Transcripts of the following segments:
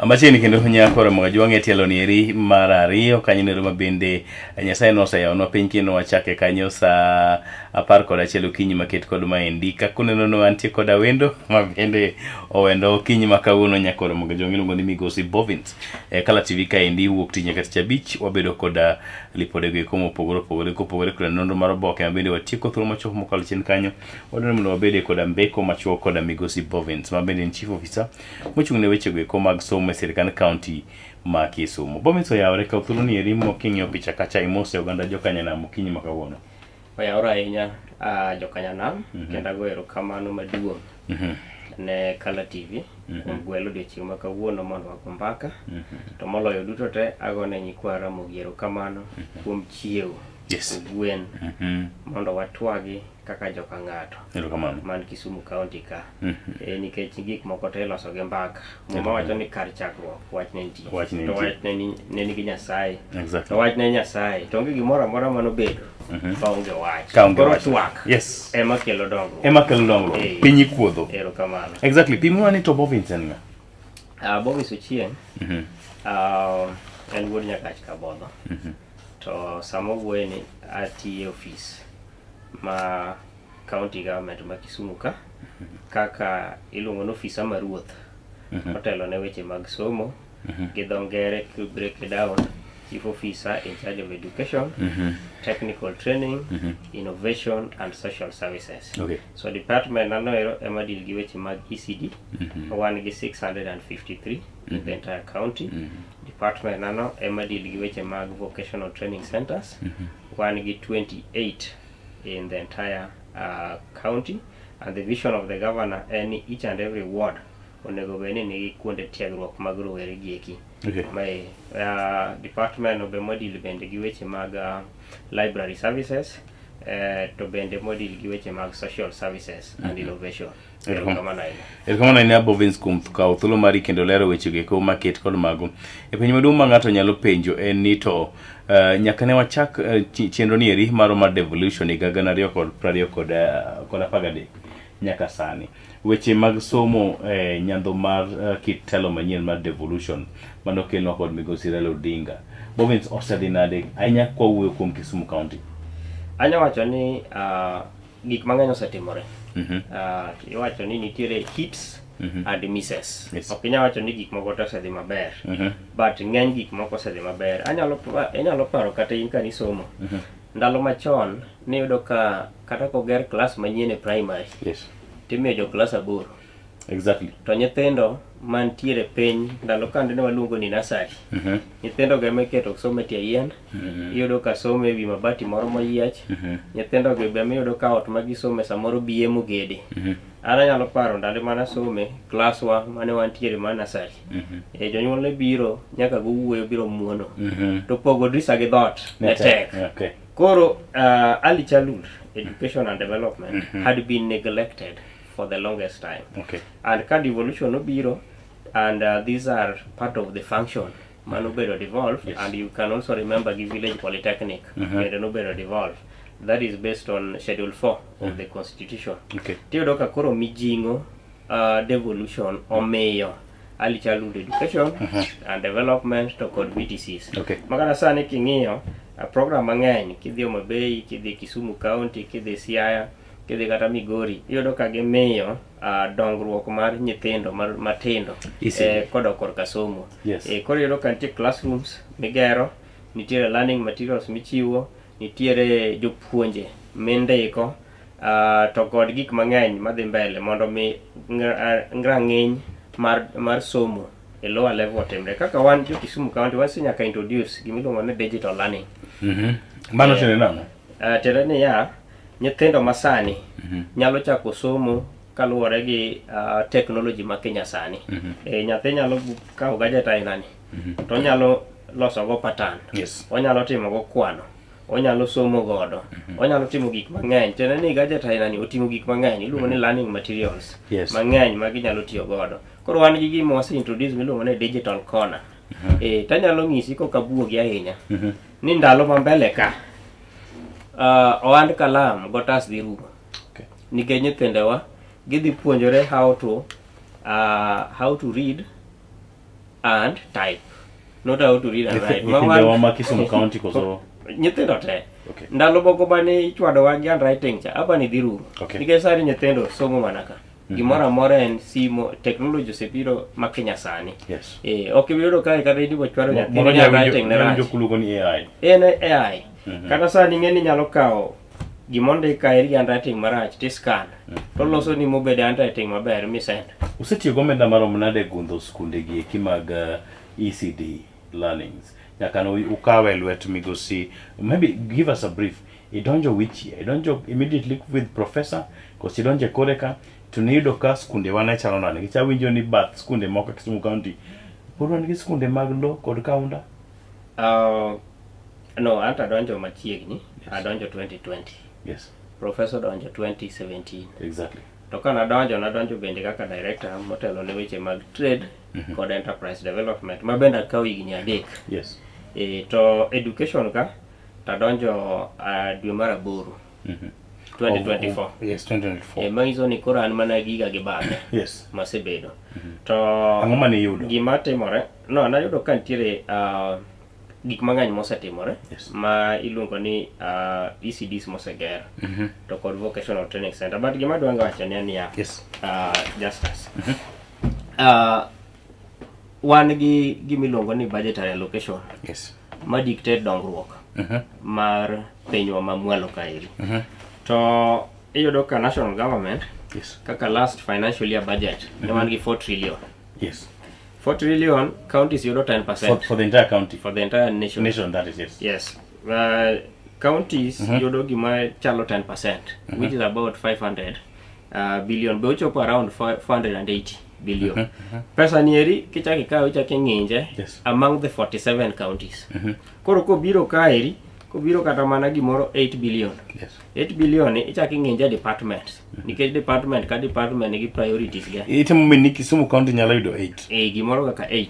Machiegni kendo nyako Ramogi Ajwang' e tielo ni eri mar ariyo kanyo nero ma bende Nyasaye noseyawonwa piny kendo wachake kanyo saa 11 okinyi maket kod maendi. Kaka uneno no antie koda wendo ma bende owendo okinyi ma kawuono nyako Ramogi Ajwang' iluongo ni Migosi Bovins. E Kala TV kaendi wuok tich nyaka tich abich wabedo koda lipodego eko mopogore opogore kopogore koda nonro mar oboke ma bende watieko thuolo machuok mokalo chien kanyo. Wadwaro mondo wabede koda mbeko machuok koda Migosi Bovins ma bende en chief officer mochung' ne wechego eko mag somo e sirkand kaunti ma Kisumu. Bomis oyawore kaw thuolo ni eri king'iyo picha kacha imose oganda jokanyanam okinyi ma kawuono. Oyawore ahinya jokanyanam kendo ago erokamano maduong' ne Kala TV kuom gwelo odiochieng' ma kawuono mondo wago mbaka. To moloyo duto te ago ne nyikwa Ramogi erokamano kuom chiewo kogwen mondo watwagi kaka joka ng'ato Erokamano. Man Kisumu County ka. Nikech gik moko te iloso gi mbaka. Muma wacho ni kar chakruok wach ne nitie. Wach ne To nitie. wach ne nigi Nyasaye. To wach ne Nyasaye. To onge gimoro amora manobedo ka onge wach. Ka onge Koro wach. twak ema kelo dongruok. Ema kelo dongruok. Piny ikuodho. Erokamano. Exactly. Pimwa ni to Bovins en ng'a? Bobis Ochieng' en wuod Nyakach Kabodho. To sama owuoye ni atiyo e ofis ma county government ma Kisumu ka kaka iluongo ni ofisa ma ruoth otelo ne weche mag somo gi dho ngere ki break it down, chief officer in charge of education, technical training, innovation and social services. So department nano ero ema deal gi weche mag ECD. Wan gi 653 in the entire county. Department nano ema deal gi weche mag vocational training centers. Wan gi 28 in the entire county, and the vision of the governor en ni each and every ward onego bed ni nigi kuonde tiegruok mag rowere gi eki. Mae department no be modeal bende gi weche mag library services, to bende modeal gi weche mag social services and innovation. Erokamano ahinya. Erokamano ahinya Bovins kuom kawo thuolo mari kendo lero wechego eko maket kod mago. E penjo maduong' ma ng'ato nyalo penjo en ni to nyaka ne wachak chenro ni eri marwa mar devolution higa 2020 kod 13 nyaka sani. Weche mag somo e nyandho mar kit telo manyien mar devolution manokelnwa kod migosi Raila Odinga. Bovins osedhi nade ahinya kwawuoyo kuom Kisumu County? Anya wacho ni gik mang'eny osetimore. Iwacho ni nitiere hits and misses. Ok inyal wacho ni gik moko te osedhi maber. But ng'eny gik moko osedhi maber. Anyalo paro kata in kane isomo. Ndalo machon niyudo ka kata koger klas manyien e primary timiyo jo klas 8. To nyithindo mantiere piny ndalo kande ne waluongo ni nursery. Nyithindo go ema iketo somo e tie yien. Iyudo ka somo e wi mabati moro moyiech. Nyithindo gi be iyudo ka ot ma gisome samoro biye mogede. An anyalo paro ndalo mane asome klaswa mane wantiere mar nursery. Jonyuol ne biro nyaka gowuoyo biro muono. To pogo drisa gi dhoot ne tek. Koro early childhood education and development had been neglected for the longest time. And ka devolution obiro, and these are part of the function manobedo devolved. And you can also remember gi village polytechnic bende nobedo devolved. That is based on schedule 4 of the constitution. Tiyudo ka koro mijing'o devolution omiyo early childhood education and development to kod VTCs. Makata sani king'iyo program mang'eny kidhi Homa Bay, kidhi Kisumu County, kidhi Siaya, kidhi kata Migori, iyudo ka gimiyo dongruok mar nyithindo matindo ECD. Kodok korka somo. Koro iyudo ka nitie classrooms migero, nitiere learning materials michiwo, nitiere jopuonje mindiko, to kod gik mang'eny madhi mbele mondo mi rang'iny mar somo e lower level otimre. Kaka wan jo Kisumu County wase nyaka introduce gimiluongo ni digital learning. Mano tiende nang'o? Tiende niya, nyithindo masani nyalo chako somo kaluwore gi technology ma Kenya sani. Nyathi nyalo kawo gadget aina ni to onyalo loso go pattern. Onyalo timo go kwano. Onyalo somo godo. Onyalo timo gik mang'eny. Tiende ni gadget aina ni oting'o gik mang'eny. Iluongo ni learning materials mang'eny ma ginyalo tiyo godo. Koro wan gi gima wase introduce miluongo ni digital corner. Tanyalo ng'isi kok abuogi ahinya ni ndalo ma mbele ka ohand kalam gotas dhi rumo. Nikech nyithindewa gidhi puonjore how to read. and type, not how to read and write. Nyithindewa ma Kisumu County koso? Nyithindo te. Okay. Ndalo moko mane ichwadowa gi handwriting cha, apa ni dhi rumo. Okay. Nikech sani nyithindo somo mana ka. Gimoro amora en simo, technology osebiro ma Kenya sani. Ok ibi yudo kae kata idibo chwado nyathi Moro ni handwriting ne nyawinjo rach. kuluongo ni AI. En AI. Kata sani ing'e ni nyalo kawo gimondik kae gi handwriting marach ti scan. To loso ni mobedo handwriting maber mi send. Usetiyo gi omenda marom nade e gundho skunde gi eki mag ECD learnings? Nyaka ne ukawe e lwet migosi. Maybe give us a brief. Idonjo which year? Idonjo immediately with professor? Koso idonjo e kore ka? To niyudo ka skunde wa ne chalo nade? Nikech awinjo ni bath skunde moko e Kisumu County pod wan gi skunde mag lo kod kaunda. No, anto adonjo machiegni. Adonjo 2020. Professor donjo 2017. To ka nadonjo, nadonjo bende kaka director motelo ne weche mag trade kod enterprise development, ma bende akawo higni 3. To education ka, tadonjo dwe mar 8. 2024. Yes, 2024. Manyiso ni koro an mana giga gi bathe. Masebedo. To Ang'o mane iyudo? Gima timore, no, nayudo ka nitiere gik mang'eny mosetimore ma iluongo ni ECDs moseger to kod vocational training center. But gima adwa wacho ni en niya, Justus. Wan gi gima iluongo ni budgetary allocation ma dictate dongruok mar pinywa ma mwalo kaeri. To iyudo ka national government kaka last financial year budget ne wan gi 4 trillion. 4 trillion, counties yudo 10%. For the entire county. For the entire nation. Nation, that is, yes. Yes. Counties yudo gima chalo 10%, which is about 500 billion. Be ochopo around 480 billion. Pesa ni eri kichako ikawe ichako ing'inje among the 47 counties. Koro kobiro kaeri, kobiro kata mana gimoro 8 billion. 8 billion ni ichako ing'inje departments. Nikech department ka department nigi priorities ge. Itimo min ni Kisumu County nyalo yudo 8. Gimoro kaka 8.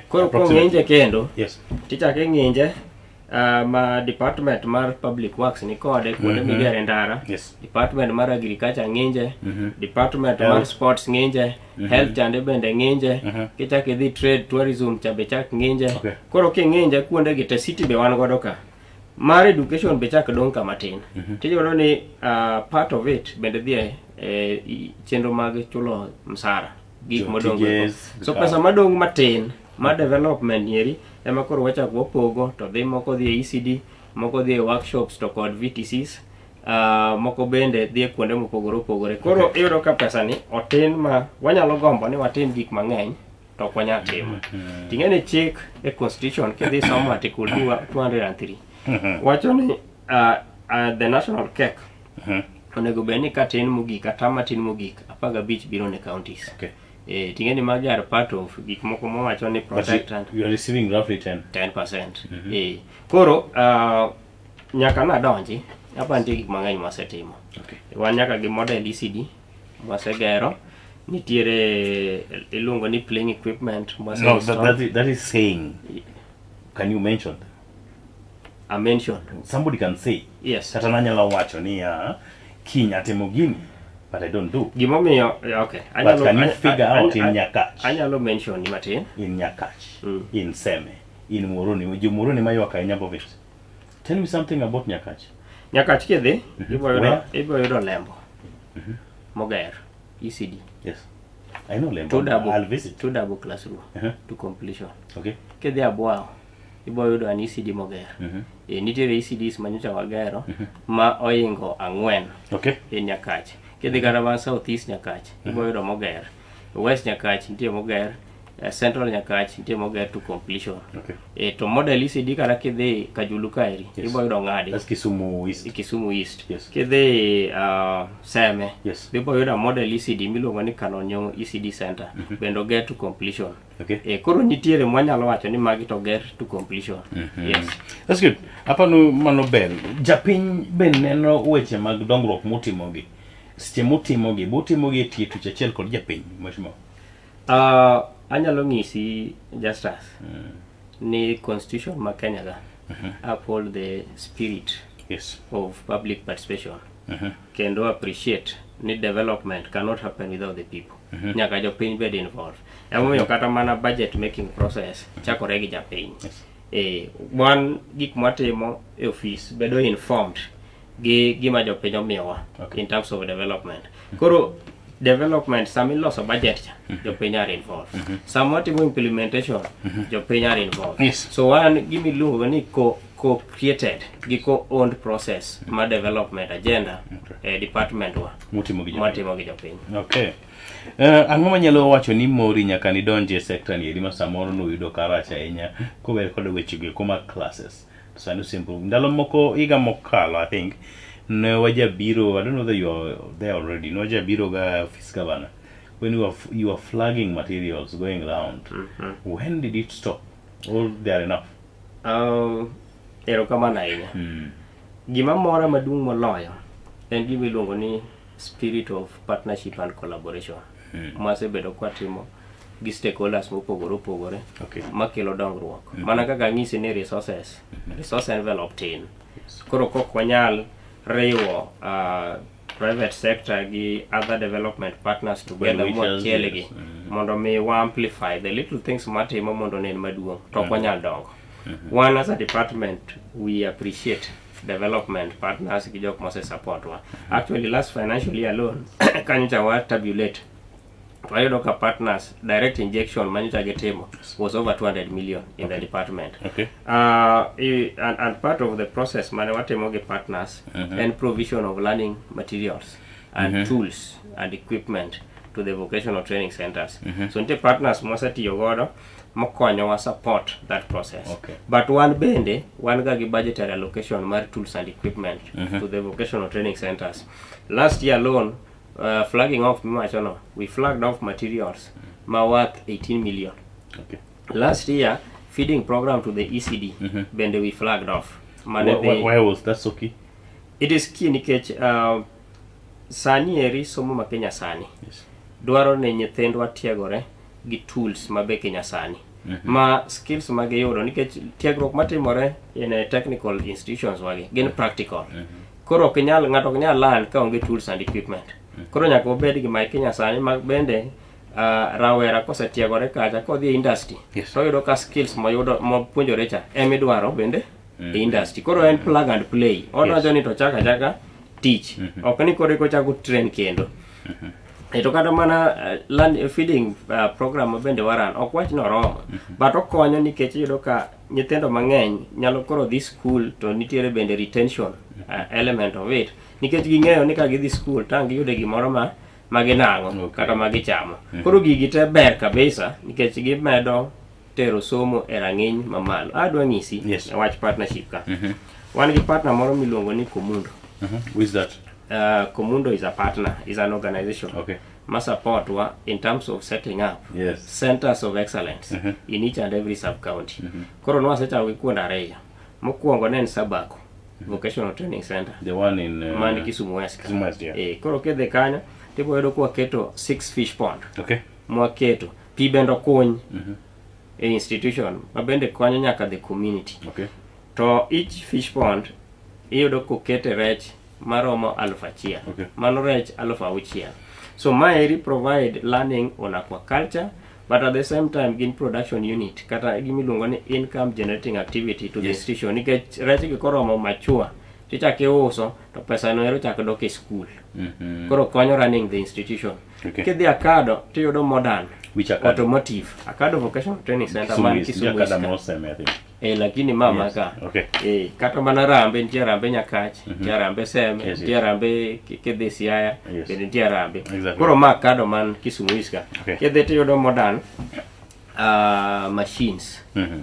Koro Approximately. kong'inje kendo, tichako ing'inje ma department mar public works ni kode kuonde migere ndara. Department mar agriculture ng'inje, department mar Health. sports ng'inje, health chande bende ng'inje, kichako idhi trade tourism cha be chak ng'inje. Koro king'inje kuonde gi te city be wan godo ka. Mar education be chak dong' kama tin. Tiyudo ni part of it bende dhi e chenro mag chulo msara. Gik Jo modong' tije go. So ka- pesa madong' matin mar development nieri ema koro wachako wapogo to dhi moko dhi e ECD, moko dhi e workshops to kod VTCs, moko bende dhi e kuonde mopogore opogore. Koro iyudo ka pesa ni otin ma wanyalo gombo ni watim gik mang'eny to ok wanyal timo. Ting'e ni chik e constitution kidhi somo article 203 wacho ni the national cake onego bed ni katin mogik kata matin mogik 15 biro ne counties. Ting'e ni magi are part of gik moko mowacho ni But protect and you are receiving roughly 10. 10%. Koro nyaka nadonji, apa nitie gik mang'eny mwasetimo. Wan nyaka gi model ECD mwasegero, nitiere iluongo ni playing equipment mwase No, install. that is saying. Can you mention? A mention. Somebody can say. Yes. Kata nanyalo wacho ni kiny atimo gini, but I don't do. Gimomiyo, okay. But can you figure out in Nyakach? Anyalo mention ni matin. In Nyakach, in Seme, in Muhoroni. Jo Muhoroni maywak ahinya Bovis. Tell me something about Nyakach. Nyakach kidhi, Where? ibiro yudo Lembo. Moger, ECD. Yes. I know Lembo. Two double, I'll visit. Two double classroom to completion. Kidhi Abwao, ibiro yudo an ECD moger. Nitiere ECDs manyocha wagero ma oingo 4. E Nyakach. Kidhi kata mana South East Nyakach, ibiro yudo moger. West Nyakach nitie moger. Central Nyakach nitie moger to completion. To model ECD kata kidhi Kajulu kaeri, ibiro yudo ng'adi. That's Kisumu East. Kisumu East. Kidhi Seme, ibiro yudo model ECD miluongo ni Canon Nyong'o ECD Center. Bende oger to completion. Koro nitiere mwanyalo wacho ni magi to ger to completion. Yes. That's good. Apano mano ber. Japiny be neno weche mag dongruok mutimogi. Seche mutimogi, butimogi e tie tuch achiel kod japiny, mheshimiwa. Anyalo ng'isi Justus ni constitution ma Kenya ga uphold the spirit of public participation. Kendo appreciate ni development cannot happen without the people. Nyaka jopiny bed involved. Emomiyo kata mana budget making process chakore gi japiny. Wan gik mwatimo e ofis bedo informed gi gima jopiny omiyowa in terms of development. Koro development sama iloso budget cha, jopiny are involved. Sama watimo implementation, jopiny are involved. So wan gima iluongo ni co-created gi co-owned process mar development agenda e department wa Mutimo gi jopiny. Mwatimo gi jopiny. Okay. Ang'o manyalo wacho ni mori nyaka nidonji e sector ni eri ma samoro nuyudo ka rach ahinya kower kod weche go eko mag classes? To sani osemprove. Ndalo moko, higa mokalo, I think, ne wajabiro, I don't know whether you are there already, ne wajabiro ga office governor when you were flagging materials going round. When did it stop? Or they are enough? Erokamano ahinya. Gima mora maduong' moloyo en gima iluongo ni spirit of partnership and collaboration mwasebedo kwatimo gi stakeholders mopogore opogore makelo dongruok. Mana kaka anyisi ni resource envelope tin. Koro kok wanyal riwo private sector gi other development partners together Well-wishers, mwakelgi mondo mi wa amplify the little things mwatimo mondo onen maduong', to ok wanyal dongo. One, as a department, we appreciate development partners gi jok mose support wa. Actually, last financial year alone, kanyocha wa tabulate, wayudo ka partners direct injection manyocha gitimo was over 200 million in the department. And part of the process mane watimo gi partners en provision of learning materials and tools and equipment to the vocational training centers. So nitie partners mwasetiyo godo mokonyowa support that process. But wan bende wan ga gi budgetary allocation mar tools and equipment to the vocational training centers. Last year alone, flagging off miwachono, we flagged off materials ma worth 18 million. Last year, feeding program to the ECD bende we flagged off. Mane Why was that so key? It is key nikech sani eri somo ma Kenya sani dwaro ni nyithindwa tiegore gi tools mabe Kenya sani ma skills ma giyudo, nikech tiegruok matimore in a technical institutions wagi gin practical. Koro ok inyal, ng'ato ok nyal learn ka onge tools and equipment. Koro nyaka wabed gi ma Kenya sani ma bende rawera kosetiegore kacha kodhi e industry to oyudo ka skills moyudo mopuonjore cha emidwaro bende e industry. Koro en plug and play, odonjo ni to chako achaka tich, ok ni koro eko chako train kendo. To kata mana feeding program ma bende waran, ok wach ni oromo, but okonyo nikech iyudo ka nyithindo mang'eny nyalo koro dhi school, to nitiere bende retention element of it, nikech ging'eyo ni ka gidhi school to ang' giyude gimoro ma ginang'o kata ma gichamo. Koro gigi te ber kabisa nikech gimedo tero somo e rang'iny mamalo. Adwa nyisi e wach partnership ka. Wan gi partner moro miluongo ni Komundo. Who is that? Komundo is a partner, is an organization ma support wa in terms of setting up centers of excellence in each and every sub county. Koro nwasechako gi kuonde ariyo. Mokwongo ne en Sabako Vocational Training Center The one in man Kisumu West ka. Kisumu West, yeah. Koro kidhi kanyo tibiro yudo kwaketo six fish pond mwaketo pi bende okuny e institution ma bende konyo nyaka the community. To each fish pond iyudo kokete rech maromo 1000. Mano rech 6000. So maeri provide learning on aquaculture, but at the same time gin production unit kata gimiluongo ni income generating activity to the institution, nikech rech gi koromo mature tichak iuso to pesa no ero chak dok e school. Koro konyo running the institution. Kidhi Akado tiyudo modern Which Akado? Automotive, Akado Vocational Training Center Kisumu man East. Kisumu Nitie East Akado ka. Moseme, I think. Lakini mama ka kata mana Rambe, nitie Rambe Nyakach, nitie Rambe Seme, nitie Rambe kidhi Siaya bende nitie Rambe. Koro ma Akado man Kisumu East ka. Kidhi tiyudo modern machines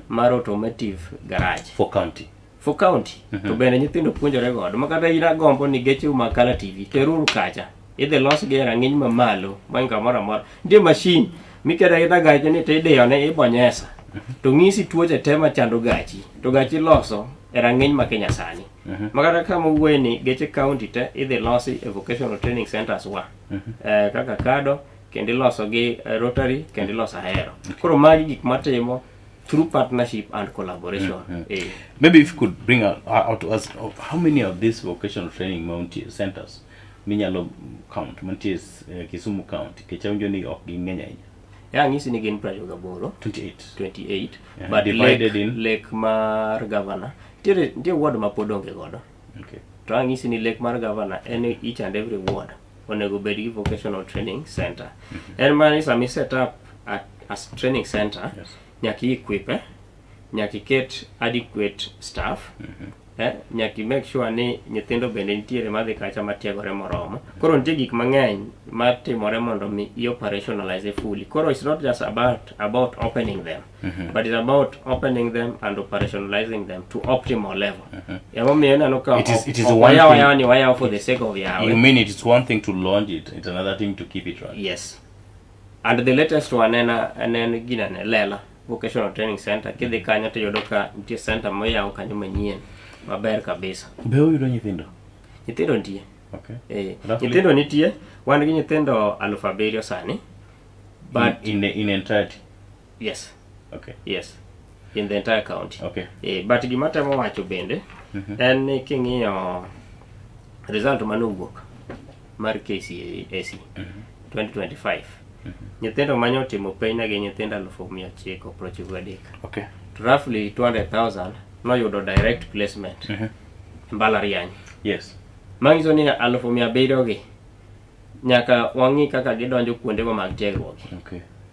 mar automotive garage For county. For county. To bende nyithindo puonjore godo ma kata in agombo ni gecheu mag Kala TV teruru kacha, idhi losgi e rang'iny mamalo moingo kamoro amora. Nitie machine miketo aketa gachi ni to idiyone ibonyesa to ng'isi tuoche te machando gachi, to gachi loso e rang'iny ma Kenya sani ma kata kama wuoye ni geche county te idhi losi e vocational training centers wa kaka Kado, kendo iloso gi Rotary, kendo iloso Ahero. Koro magi gik matimo through partnership and collaboration. Maybe if you could bring out to us of how many of these vocational training mounti centers minyalo count mantie Kisumu County nikech awinjo ni ok ging'eny ahinya. Ya ang'isi ni gin 28. 28. 28. Yeah, but divided lek, in lek mar governor nitiere nitie ward ma pod onge godo. To ang'isi ni lek mar governor en each and every ward onego bed gi vocational training center. En mana ni sama i set up a training center, nyaka i equip, nyaka iket adequate staff, nyaka i make sure ni nyithindo bende nitiere madhi kacha matiegore moromo. Koro nitie gik mang'eny matimore mondo mi i operationalize fully. Koro it's not just about opening them, but it's about opening them and operationalizing them to optimal level. Emomiyo ineno ka It is ok one wayaw thing- ayawa ni wayaw for the sake of yawe. You mean it is one thing to launch it, it's another thing to keep it running. Yes. And the latest one en ginene Lela Vocational Training Center. Kidhi kanyo to iyudo ka nitie center moyaw kanyo manyien maber kabisa. Be uyudo nyithindo? Nyithindo nitie. Roughly? Nyithindo nitie. Wan gi nyithindo 7,000 sani. But In entirety. Yes. Yes. In the entire county. But gima temo wacho bende en ni king'iyo result manowuok mar KCSE 2025, nyithindo mane otimo penj ne gin nyithindo 993,000. To roughly 200,000 noyudo direct placement e mbalariany. Manyiso ni 700,000 gi nyaka wang'i kaka gidonjo kuonde go mag tiegruok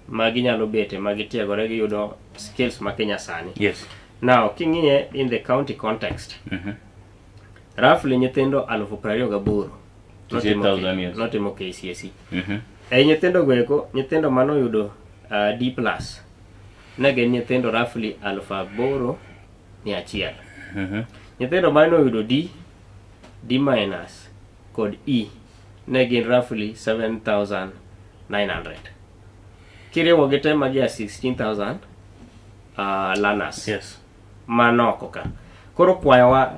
ma ginyalo bete ma gitiegore giyudo skills ma kinyasani. Now king'iye in the county context, roughly nyithindo 28,000 28,000, yes. notimo KCSE. Ei nyithindo go eko, nyithindo manoyudo D plus ne gin nyithindo roughly 8,100. Nyithindo manoyudo D, D minus kod E ne gin roughly 7,900. Kiriwo gi te magi a 16,000 learners manoko ka. Koro kwayowa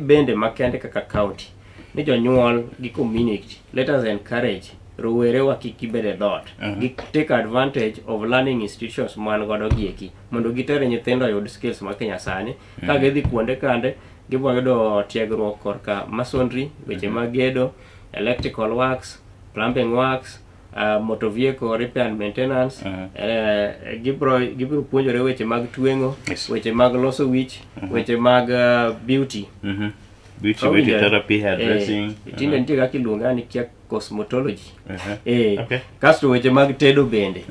bende makende kaka county ni jonyuol gi community, let us encourage rowerewa kik gibed e dhoot. Gi take advantage of learning institutions man godo gieki mondo giter nyithindo oyud skills ma kinyasani. Ka gidhi kuonde kande gibo yudo tiegruok korka masonry, weche mag gedo, electrical works, plumbing works, motor vehicle repair and maintenance. Gibro puonjore weche mag tweng'o, weche mag loso wich, weche mag beauty. Beauty, Owinjore. beauty therapy, hairdressing. Tinde nitie kaka iluonge ni kia cosmetology. Kasto weche mag tedo bende.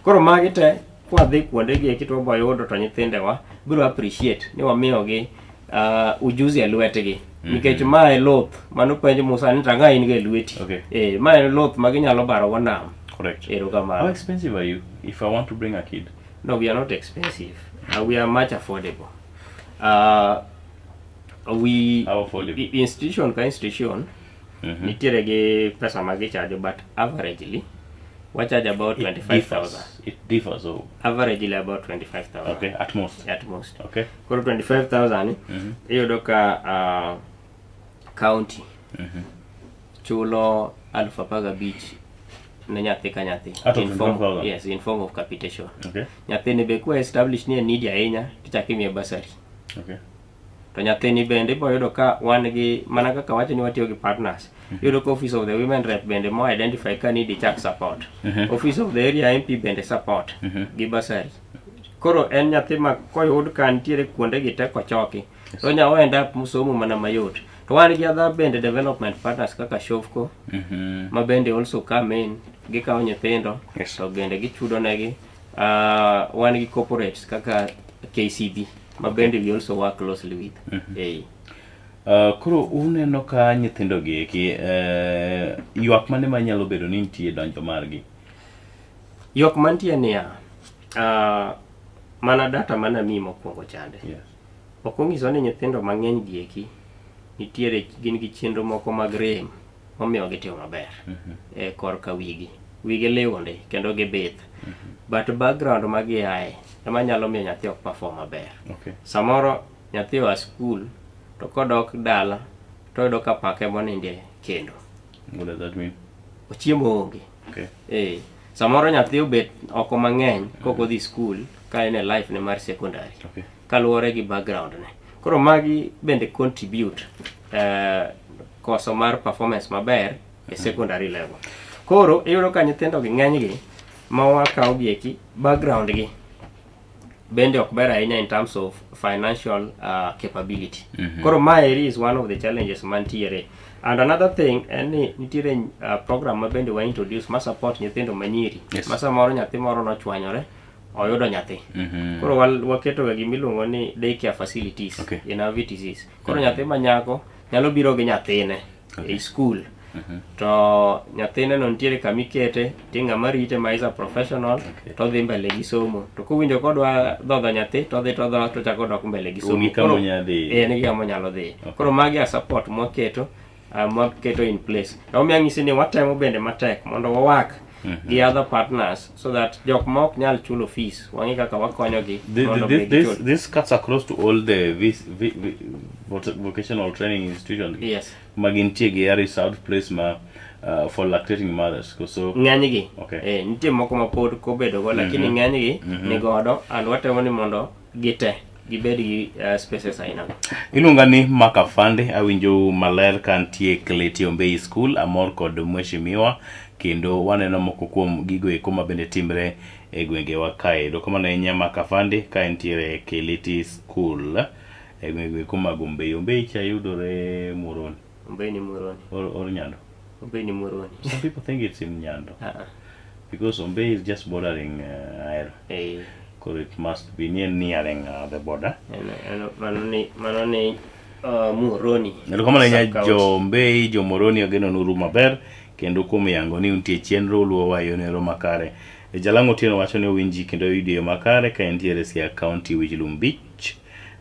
Koro magi te kwadhi kuonde gi eki to wabo yudo to nyithindewa biro appreciate ni wamiyogi ujuzi e lwetgi. Nikech ma e luth mano penj Musa ni tang'a in go e lweti. Ma en luth ma ginyalo baro go nam. Erokamano. How expensive are you if I want to bring a kid? No, we are not expensive. We are much affordable. We How affordable? Institution ka institution nitiere gi pesa ma gicharge, but averagely wa charge about It 25,000. differs. It differs. Oh. Averagely about 25,000. Okay. At most. At most. Koro 25,000 iyudo ka county chulo 15,000 ne nyathi ka nyathi. Out of In form, 25,000? Yes, in form of capitation. Nyathini be kwa establish ni en needy ahinya tichako imiye bursary. To nyathini bende ibo yudo ka wan gi mana kaka wacho ni watiyo gi partners. Iyudo ka office of the women rep bende mo identify ka need ichak support. Office of the area MP bende support gi bursary. Koro en nyathi ma koyud ka nitiere kuonde gi te kochoki to onya o end up somo mana mayot. To wan gi other bende development partners kaka Shofco ma bende also come in, gikawo nyithindo to bende gichudo negi. Wan gi corporates kaka KCB ma bende we also work closely with. Koro uneno ka nyithindo gi eki ywak mane manyalo bedo ni nitie donjo margi? Ywak mantie niya, mana data mana mi mokwongo chande. Ok onyiso ni nyithindo mang'eny gi eki nitiere gin gi chenro moko mag rem momiyo gitimo maber e korka wigi. Wigi liw ndi kendo gibith. But background ma giaye ema nyalo miyo nyathi ok perform maber. Samoro nyathi oa school to kodok dala to oyudo ka pake moninde kendo. What does that mean? Ochiemo onge. Samoro nyathi obet oko mang'eny kok odhi school ka en e life ne mar secondary. Kaluwore gi background ne. Koro magi bende contribute. koso mar performance maber e secondary level. Koro iyudo ka nyithindo gi ng'enygi ma wakawo gi eki background gi bende ok ber ahinya in terms of financial capability. Koro maeri is one of the challenges mantiere. And another thing en ni nitiere program ma bende wa introduce ma support nyithindo manyiri ma samoro nyathi moro nochwanyore oyudo nyathi. Koro waketo ga gimiluongo ni daycare facilities in our VTCs. Koro nyathi ma nyako nyalo biro gi nyathine e school. To nyathine no nitiere kamikete nitie ng'ama rite ma is a professional to dhi mbele gi somo. To kowinjo kodwa dhodho nyathi to odhi to dho to chako dok mbele gi somo. Nigi kama onyalo dhiye. Eh, nigi kama onyalo dhiye. Koro magi a support mwaketo mwaketo in place. Emomiyo anyisi ni watemo bende matek mondo wawak gi other partners so that jok ma ok nyal chulo fees wang'e kaka wakonyogi mondo be gichul. This cuts across to all the v, v, v, vocational training institutions ma gintie gi a reserved place ma for lactating mothers. So ng'enygi nitie moko ma pod kobedo go lakini ng'enygi ni godo and watemo ni mondo gite gibed gi spaces aina go. Iluonga ni Makafande, awinjo maler ka antie Kleti Ombei School, amor kod mheshimiwa kendo waneno moko kuom gigo eko ma bende timre e gwengewa kae. Erokamano ahinya Makafande ka entiere Keleti School e gwenge eko mag Ombei. Ombei cha yudore Muhoroni Ombei ni Muhoroni. or Nyando. Ombei ni Muhoroni. Some people think it's in Nyando because Ombei is just bordering Ahero. Koro it must be nearing the border. Mano ni Muhoroni. Erokamano ahinya Sub-county. jo Ombei, jo Muhoroni ageno nuru maber kendo kuom yango ni untie chenro uluowa e yonero makare. E Jalang'o Otieno wacho ni owinji kendo oyudi e yo makare ka entiere Siaya County Wich Lum Beach.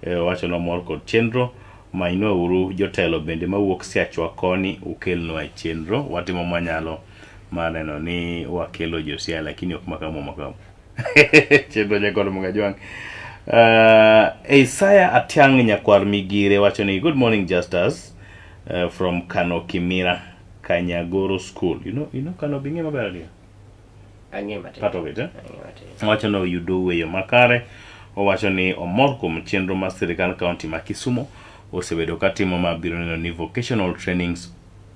Owacho ni omor kod chenro. Manywa uru jotelo bende mawuok Siachwa koni ukelnwa e chenro. Watimo mwanyalo mar neno ni wakelo jo Siaya lakini ok makamo makamo. Chenro nyakor Mugajwang'. Isaiah Atiang' Nyakwar Migire wacho ni good morning Justus from Kano Kimira Kanyagoro School. You know Kano bing'e maber adier? Ang'e matin. Part of it, eh? Ang'e matin. Owacho ni oyudo weyo makare. Owacho ni omor kuom chenro mar sirikand county ma Kisumu osebedo katimo ma biro neno ni vocational training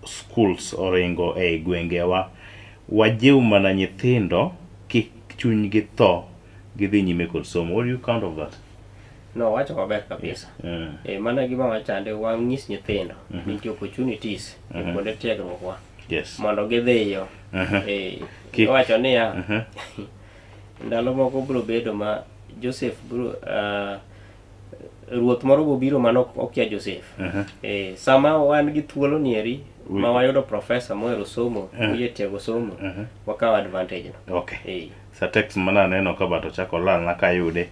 schools oringo ei gwengewa. Wajiw mana nyithindo kik chunygi tho gidhi nyime kod somo. What do you count of that? No, wacho maber kabisa. Mana gima wachande wang'is nyithindo nitie opportunities e kuonde tiegruok wa mondo gidhiyo. Iwacho niya ndalo moko biro bedo ma Joseph biro ruoth moro biro mano okia Joseph. Sama wan gi thuolo nieri ma wayudo professor mohero somo, oyie tiego somo, wakawo advantage no. Sa text mana aneno ka but ochako lalna kayude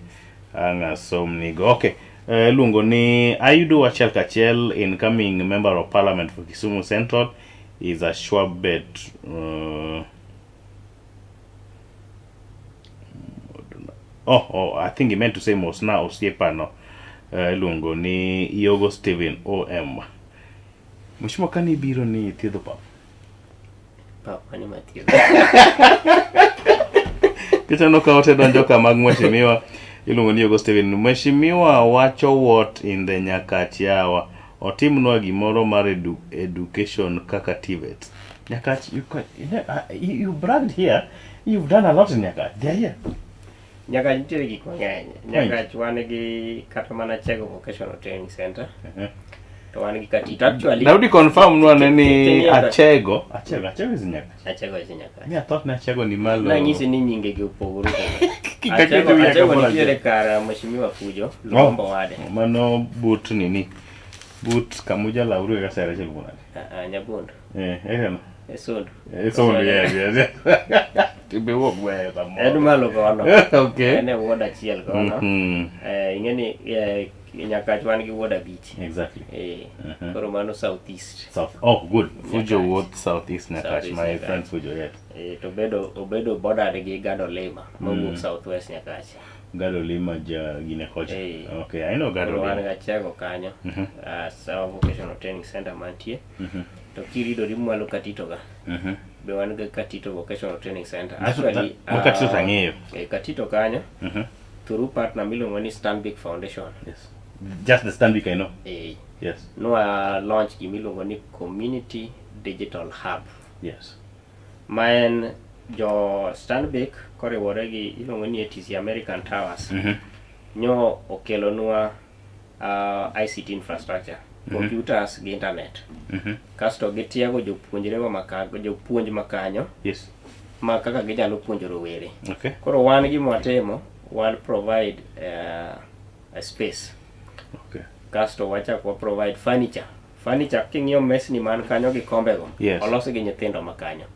ang' asomnigo. Okay. Iluongo ni ayudo achiel kachiel incoming member of parliament for Kisumu Central is a sure bet. Oh, I think he meant to say Mosna Osiepano. Iluongo ni Yogo Steven OM. Mheshimiwa kani ibiro ni thiedho pap? Pap mane mathiedho? Kichano ka ote donjo ka mag mheshimiwa iluongo ni Yogo Steven. Mheshimiwa wacho what in the Nyakach yawa. Otimnwa gimoro mar education kaka TVET. Nyakach, you bragged here. You've done a lot in Nyakach. They are here. Nyakach nitiere gik mang'eny. Nyakach wan gi kata mana Chego Vocational Training Center. To wan gi Katito. Actually, Daudi confirm nwa ne ni Achego. Achego, Achego is Nyakach. Achego is Nyakach. Me I thought ni Achego ni malo. Nang'isi ni nyinge gi opogore opogore. Achego nitiere kar Mheshimiwa Fujo, Lubombo Wade. Mano but nini? But Kamuja Lauru e kasere chel bunade. Nyabondo. Eno. E Sondu. E Sondu, yes, yes. Tibe wuok weyo samoro. En malo kono. Okay. En e ward achiel kono. Ing'e ni Nyakach wan gi ward 5. Exactly. Koro mano South East. South. Oh, good. Fujo Ward South East Nyakach. South East My Nyakach. friend Fujo, yes. To obedo bordered gi Gado Lima mawuok South West Nyakach. Gado Lima ja gine kocha. Okay, I know Gado Koro wan Lima. Gachego kanyo. Sawa Vocational Training Center mantie. To kiridori mwalo Katito ga. Be wan gi Katito Vocational Training Center. Actually, Katito to ang'eyo. Katito kanyo. Through partner miluongo ni Stanbic Foundation. Yes. Just the Stanbic I know. Yes. Nwa launch gimiluongo ni Community Digital Hub. Yes. Ma en jo Stanbic koriwore gi iluongo ni ATC American Towers. Nyo okelonwa ICT infrastructure, computers gi internet. Kasto gitiego jopuonjre wa maka, jopuonj makanyo ma kaka ginyalo puonjo rowere. Koro wan gima watimo, wan provide a space. Kasto wachak wa provide furniture. Furniture king'iyo mesni man kanyo gi kombego, olos gi nyithindo makanyo.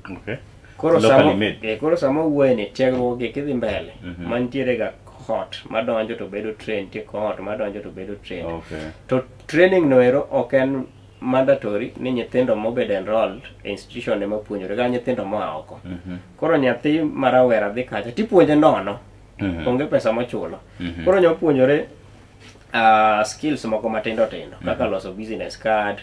Koro Locally samo, made. koro sama wuoye ni tiegruok gi kidhi mbele, mantiere ga cohort madonjo to bedo trained, nitie cohort madonjo to bedo trained. To training no ero ok en mandatory ni nyithindo mobedo enrolled e institution ema puonjore, ga nyithindo moa oko. Koro nyathi ma rawera dhi kacha tipuonje nono. Onge pesa mochulo. Koro nya puonjore skills moko matindo tindo kaka loso business card.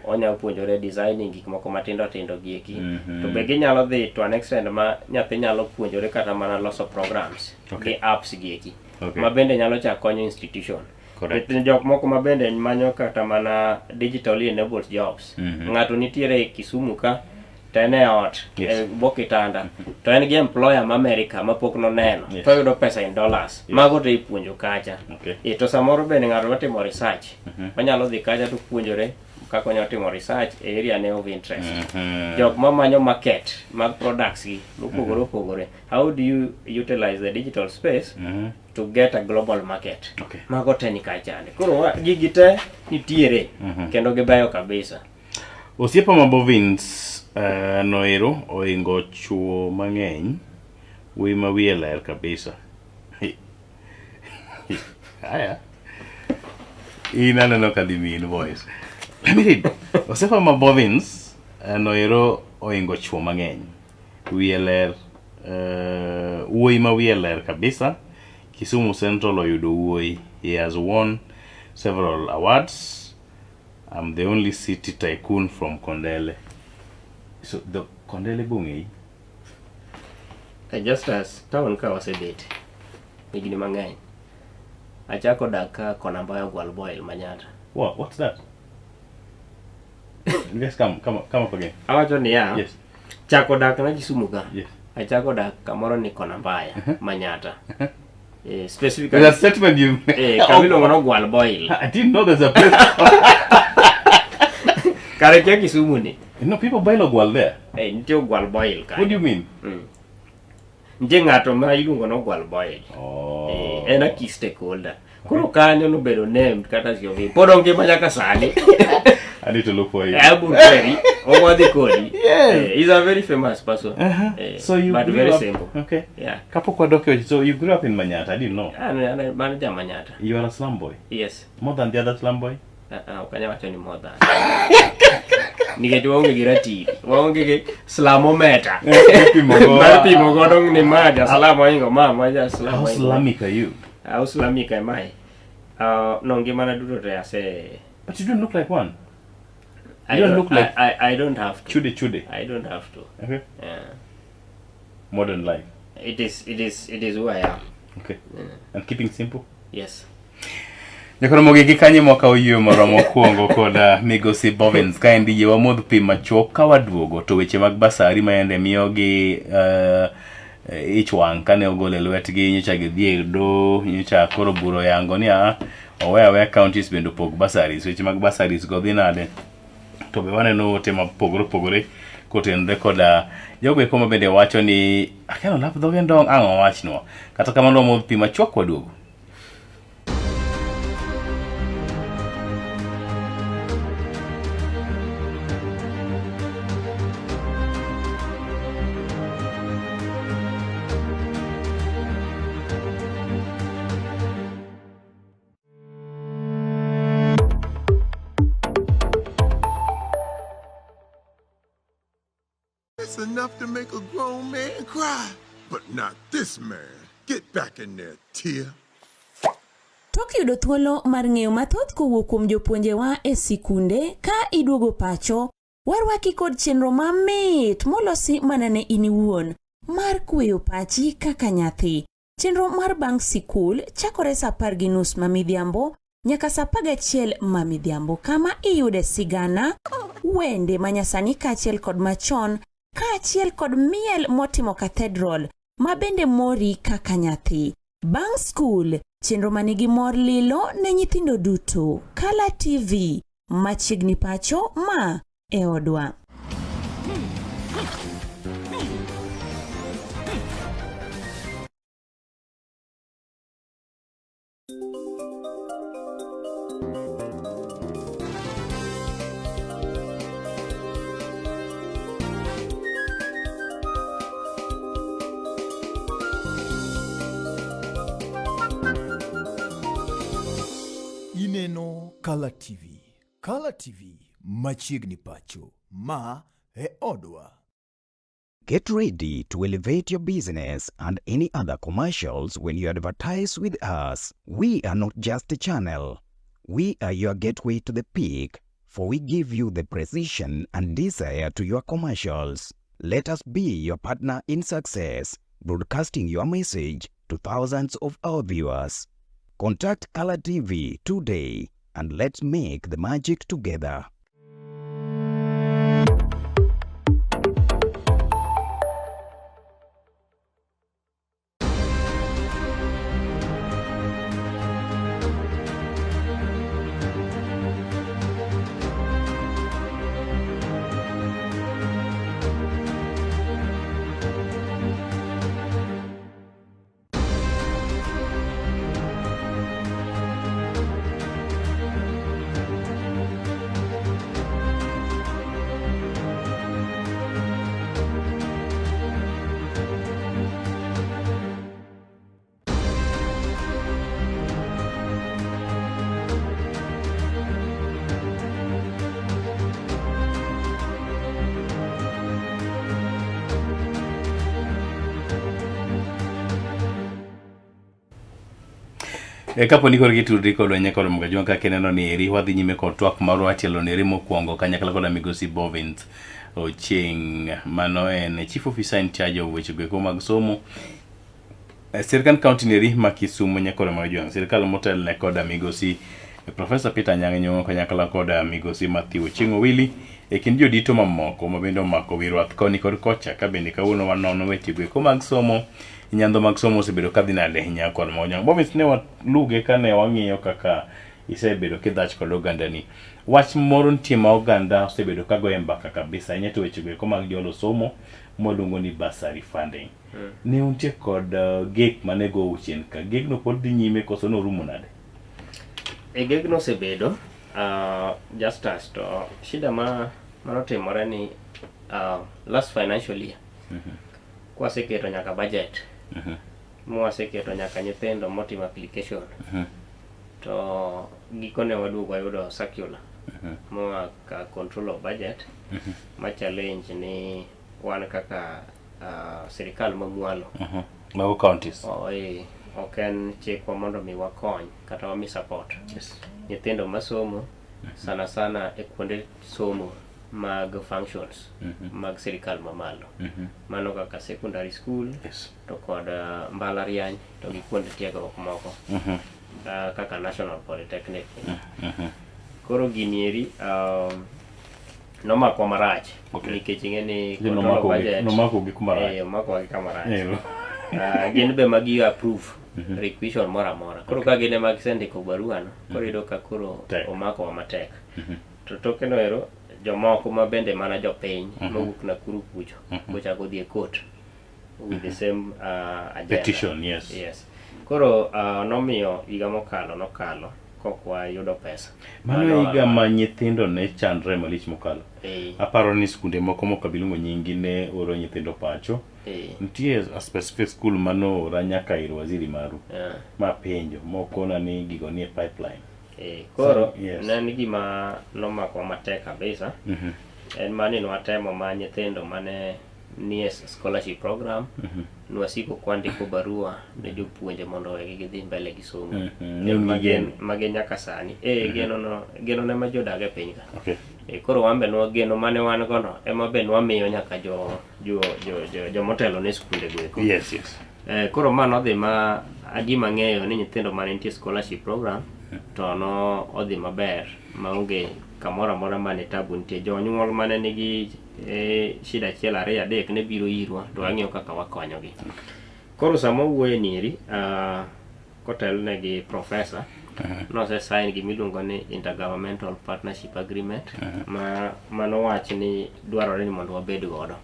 Onya puonjore designing gik moko matindo tindo gieki. To be ginyalo dhi to an extent ma nyathi nyalo puonjore kata mana loso programs gi apps gieki. Ma bende nyalo chak konyo institution. Nikech jok moko ma bende manyo kata mana digitally enabled jobs. Ng'ato nitiere e Kisumu ka to en e ot, e bwo kitanda, to en gi employer ma America ma pok noneno, to oyudo pesa in dollars. Mago to ipuonjo kacha. To samoro bende ng'ato dwa timo research, onyalo dhi kacha to puonjore kaka onyalo timo research e area ne of interest. Jok ma manyo market mag products gi mopogore opogore, how do you utilize the digital space to get a global market? Mago te ni kacha. Koro gigi te nitiere kendo gibeyo kabisa. Osiepa ma Bovins noero oingo chuo mang'eny, wuoyi ma wiye ler kabisa. Aya. In aneno ka dhi miyi invoice. Let me read. Osiepa ma Bovins noero oingo chuo mang'eny. Wiye ler, wuoyi ma wiye ler kabisa. Kisumu Central oyudo wuoyi. He has won several awards. I'm the only city tycoon from Kondele. So the Kondele bong'eyi? Just as town ka wasebet higni mang'eny. Achako dak ka kona mbayo Gwal Boil Manyatta. What? What's that? Just come up again. Awacho niya, chako dak na Kisumu ka. Achako dak kamoro ni kona mbaya, Manyatta. Specifically, There's a statement you kama iluongo ni Gwal Boil. I didn't know there's a place. Kare kia Kisumu ni. No, people buy Ogwal there. Nitie Ogwal Boil ka. What do you mean? Nitie ng'ato ma iluongo ni Ogwal Boil. En a key stakeholder. Koro kanyo nobedo named kata siomi. Pod ongima nyaka sani. I need to look for him. Abu Kweri, Owadhi Kodi. Yes. He's a very famous person. So you But grew very up, simple. Okay. Yeah. Kapok wadok e weche, so you grew up in Manyatta, I didn't know. An an ja Manyatta. You are a slum boy? Yes. More than the other slum boy? Ok anyal wacho ni more than. Nikech waonge gi ratili, waonge gi slamometer. Pimo go. Mar pimo godo ni ma ja slum oingo ma, ma ja slum How oingo. slamic are you? How slamic am I? No, ngimana duto te ase... But you don't look like one. I You don't don't look like I don't have to. Chude chude. I don't have to. Okay. Yeah. Modern life. It is who I am. Okay. And keeping simple? Yes. Nyakoro mogi gi kanye mwaka oyie moromo kuongo kod migosi Bovins. Ka endi yie wamodh pi machuok ka waduogo to weche mag basari ma yande miyo gi ich wang' kane ogol e lwetgi, nyocha gidhi e doho, nyocha koro bura oyango ni owe aweya counties bende opog basaris. Weche mag basaris go dhi nade? To be waneno ote mopogore opogore kotenore koda jogo eko ma bende wacho ni akia nolap dhoge ndong' ang' owachnwa. Kata kamano wamodh pi machuok waduogo. It's enough to make a grown man cry, but not this man. Get back in there, Tia. Tok yudo thuolo mar ng'eyo mathoth kowuok kuom jopuonjewa e sikunde ka iduogo pacho, warwaki kod chenro mamit molosi mana ne in iwuon mar kweyo pachi kaka nyathi. Chenro mar bang' sikul chakore saa apar gi nus ma midhiambo nyaka saa 11 ma midhiambo kama iyude sigana, wende manyasani kaachiel kod machon kaachiel kod miel motimo cathedral ma bende mori kaka nyathi. Bang' skul, chenro manigi mor lilo ne nyithindo duto. Kala TV, machiegni pacho ma e odwa. Ineno Kala TV. Kala TV machiegni pacho. Ma e odwa. Get ready to elevate your business and any other commercials when you advertise with us. We are not just a channel. We are your gateway to the peak, for we give you the precision and desire to your commercials. Let us be your partner in success, broadcasting your message to thousands of our viewers. Contact Color TV today and let's make the magic together. E, kapo ni koro gitudri kodwa nyaka romo ga kaka ineno ni eri wadhi nyime kod twak marwa tielo ni eri mokwongo kanyakla koda migosi Bovins Ochieng mano en chief officer in charge of weche goeko mag somo e sirkand county neri ma Kisumo nyaka romo ga jwang' sirkal motelne koda migosi Professor Peter Anyang' Nyong'o kanyakla koda migosi Mathew Ochieng' Owili e kind jodito mamoko ma bende omako wi rwath koni kod kocha ka bende kawuono wanono weche goeko mag somo nyandho mag somo osebedo kadhi nade ahinya kod Mojang. Bobis ne waluge kane wang'iyo kaka isebedo kidhach kod ogandani. Wach moro nitie ma oganda osebedo ka goye mbaka kabisa ahinya to weche goeko mag jolo somo mwaluongo ni bursary funding. Ne untie kod gek mane gou chien ka. Gegno pod dhi nyime koso norumo nade? E gegno osebedo Justus to shida ma manotimore ni last financial year kwaseketo nyaka budget mwaseketo nyaka nyithindo motimo application to gikone waduogo wayudo circular moa ka control of budget ma challenge ni wan kaka sirikal mamwalo Mago counties. Oh, eh, ok en chikwa mondo mi wakony kata wami support Yes. nyithindo masomo sana sana e kuonde somo mag functions mag sirikal mamalo mano kaka secondary school Yes. to kod mbalariany to gi kuonde tiegruok moko kaka National Polytechnic. Koro gini eri nomakwa marach nikech ing'e ni Ni control of nomako gi- budget nomako gi kuma rach. eh, omakowa gi kama rach. Ero. Gin be magi approve requisition moro amora. Koro ka gin ema gisendiko barua no, koro iyudo ka koro Tek. omakowa matek. To toke no ero jomoko ma bende mana jopiny mowuok Nakuru kucho bochako dhi e court with the same agenda. Petition, yes. Yes. Koro nomiyo higa mokalo nokalo kok wayudo pesa. Mano higa ma nyithindo ne chandre malich mokalo. Aparo ni skunde moko mok abi luongo nyinggi ne oro nyithindo pacho. Nitie a specific school manoora nyaka ir waziri maru mapenjo mokona ni gigo nie pipeline. Koro Yes. ne en gima nomakwa matek kabisa. En mani nwatemo ma nyithindo mane nie scholarship program nwasiko kwandiko barua ne jopuonje mondo owegi gidhi mbele gi somo. Ne un gi geno. Mage nyaka sani. Geno no, geno ne ma jodag e piny ka. Okay. Koro wan be nwa geno mane wan go no ema be nwamiyo nyaka jomotelo ne skunde go eko. Yes, yes. Koro ma nodhi ma gima ng'eyo ni nyithindo mane nitie scholarship program to no odhi maber maonge kamoro amora mane tabu nitie. Jonyuol mane nigi shida achiel ariyo adek ne biro irwa to wang'iyo kaka wakonyogi. Koro sama wawuoye nieri kotelne gi professor nose sign gimiluongo ni intergovernmental partnership agreement ma manowach ni dwarore ni mondo wabed godo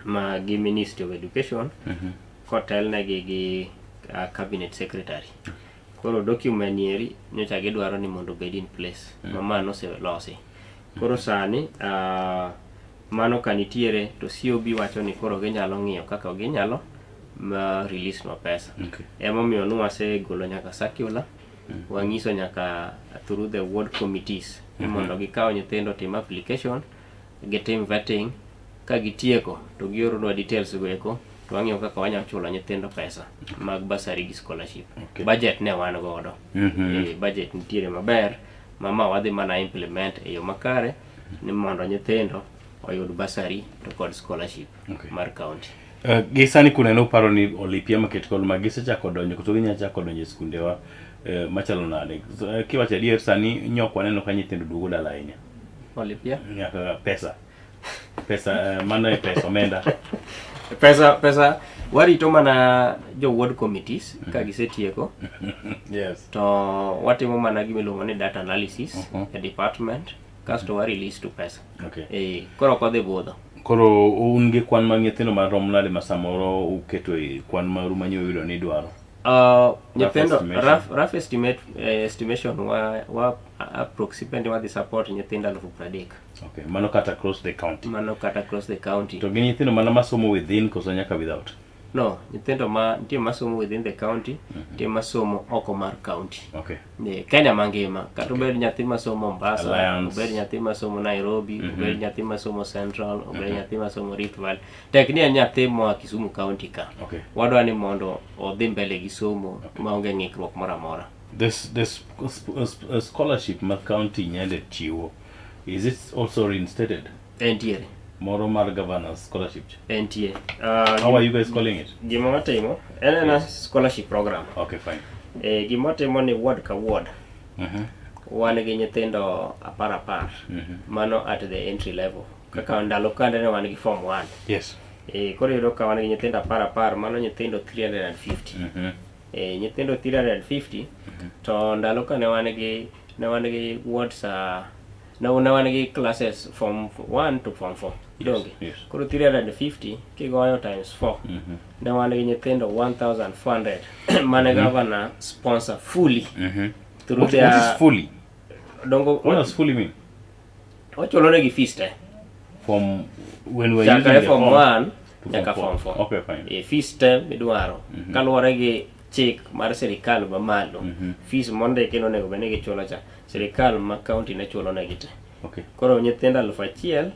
ma gi Ministry of Education kotelnegi gi cabinet secretary. Koro document nieri nyocha gidwaro ni mondo obed in place ma mano oselosi. Koro sani mano ka nitiere to COB wacho ni koro ginyalo ng'iyo kaka ginyalo ma release nwa pesa. Emomiyo nwasegolo nyaka circular wang'iso nyaka through the ward committees ni mondo gikaw nyithindo tim application gitim vetting ka gitieko to gioronwa details go eko to wang'iyo kaka wanyalo chulo nyithindo pesa mag bursary gi scholarship. Budget ne wan godo. Budget nitiere maber mama wadhi mana implement e yo makare ni mondo nyithindo oyud bursary to kod scholarship mar county. Gi sani kuneno uparo ni olipia maket kod ma gisechako donjo koso ginyalo chako donjo e skundewa machalo nade? Kiwacho adier sani nyok waneno ka nyithindo duogo dala ahinya. Olipia? Nyaka pesa. Pesa mano e pesa omenda. Pesa warito mana jo ward committees ka gisetieko. To watimo mana gima iluongo ni data analysis e department kasto wa release to pesa. Koro ok odhi budho. Koro un gi kwan mag nyithindo marom nade ma samoro uketo e kwan maru ma uyudo ni idwaro? Nyithindo rough estimate estimation wa approximately wadhi support nyithindo 30,000. Okay, mano kata across the county. Mano kata across the county. To gin nyithindo mana masomo within koso nyaka without? No, nyithindo ma nitie masomo within the county, nitie masomo oko mar county. Kenya mangima, kata obed nyathi masomo Mombasa, obed nyathi masomo Nairobi, obed nyathi masomo Central, obed nyathi masomo Rift Valley. Tek ni en nyathi moa Kisumu County ka. Wadwa ni mondo odhi mbele gi somo maonge ng'ikruok moro amora. This scholarship ma county nyende chiwo, is it also reinstated? Entiere. Moro mar governor's scholarship. Entie. How are you guys calling it? Gima watimo en en scholarship program. Okay, fine. Gima watimo ni ward ka ward. Wan gi nyithindo 10 mano at the entry level. Kaka ndalo kande ne wan gi form 1. Koro iyudo ka wan gi nyithindo 10 mano nyithindo 350. Nyithindo 350 to ndalo ka ne wan gi wards ne wan gi classes from 1 to form 4. Donge? Koro 350 kigoyo times 4. Ne wan gi nyithindo 1400 mane governor sponsor fully. Through What is fully? Dongo, what does fully mean? Wachulo negi fees te. From when we're using the form 1 nyaka form 4. Okay, fine. Fees te midwaro. Kaluwore gi chik mar sirikal mamalo. Fees mondiki nonego bed ni gichulo cha. Sirikal ma county ne chulo negi te. Koro nyithindo 1,400.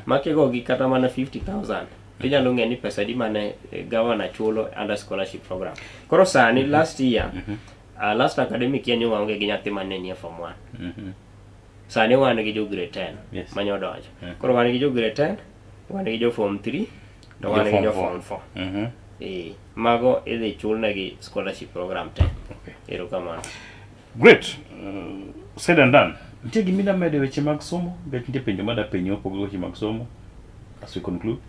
Ma kigogi kata mana 50,000. Tinyalo ng'eyo ni pesa di mane governor chulo under scholarship program. Koro sani last year, last academic year ni waonge gi nyathi mane nie form 1. Sani wan gi jo grade 10 mane odonjo. Koro wan gi jo grade 10, wan gi jo form 3, to wan gi jo form 4. Mago idhi chulnegi scholarship program te. Erokamano. Great. Said and done. Nitie gima idwa medo e weche mag somo? Bet nitie penjo mada penjo mopogore weche mag somo as we conclude.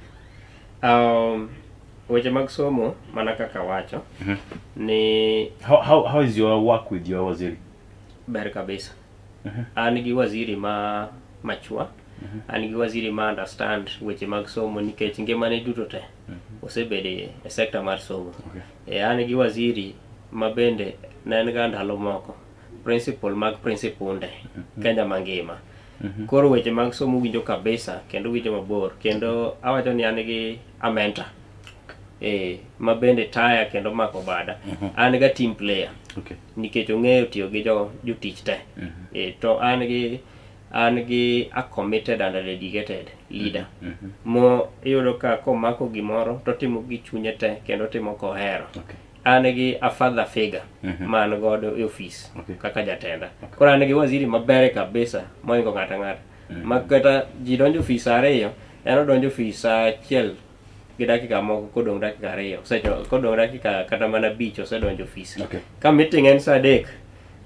Weche mag somo mana kaka wacho ni how is your work with your waziri? Ber kabisa. An gi waziri ma machua. An gi waziri ma understand weche mag somo nikech ngimane duto te osebede e sector mar somo. An gi waziri ma bende ne en ga ndalo moko principal mag principunde Kenya mangima. Koro weche mag somo winjo kabisa kendo winjo mabor kendo awacho ni an gi a mentor ma bende taya kendo mako bada. An ga team player. Nikech ong'eyo tiyo gi jotich te. To an gi a committed and a dedicated leader. Mo iyudo ka komako gimoro to timo gi chunye te kendo timo kohero. An gi a father figure man godo e office kaka jatenda. Koro an gi waziri maber kabisa moingo ng'ato ang'ata. Ma kata ji donjo ofis 2, en odonjo ofis 1. gi dakika moko kodong' dakika ariyo osecho kodong' dakika kata mana abich osedonjo ofis Okay. ka meeting en saa adek